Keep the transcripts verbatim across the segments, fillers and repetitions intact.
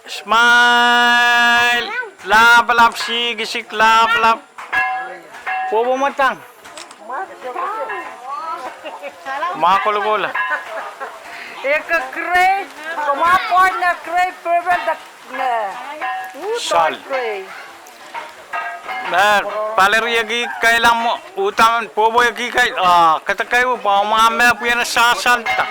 Smile. Lapalap, sikisik, lapalap. Pwopwo mwadang. Ma kolokola. Eke kirei, komw pwoat ne kirei, pepel de ne. Uhdahn kirei. Me pali riekid kailahng mwo, uhdahn pwopwoiekid kail, ah, kede kaiu pwe ma me pwihn sasal da.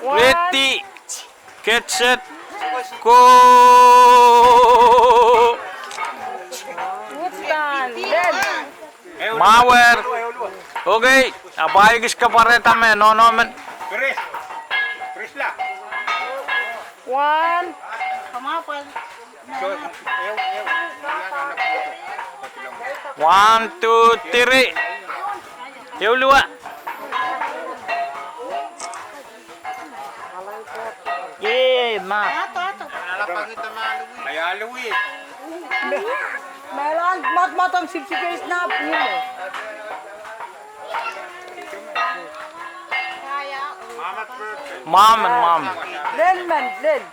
Ready, get set, go. Mwawer. Okay, a pwaiekis kapwarehda me nohno men. One. One, two, three. Ehu lua. Yay, ma. Mehlel mwadmwadong sipsip eisek nahn pwuhlo. Mom and mom. Lel men, lel.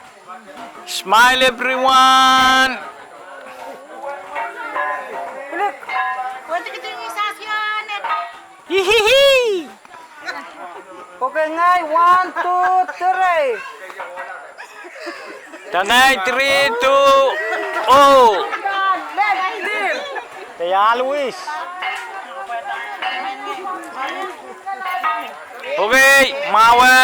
Smile everyone. Klik. Hihihi. Okay, ngehi, one, two, three. Tengai, three, two, oh. They always. Okay, mwawer,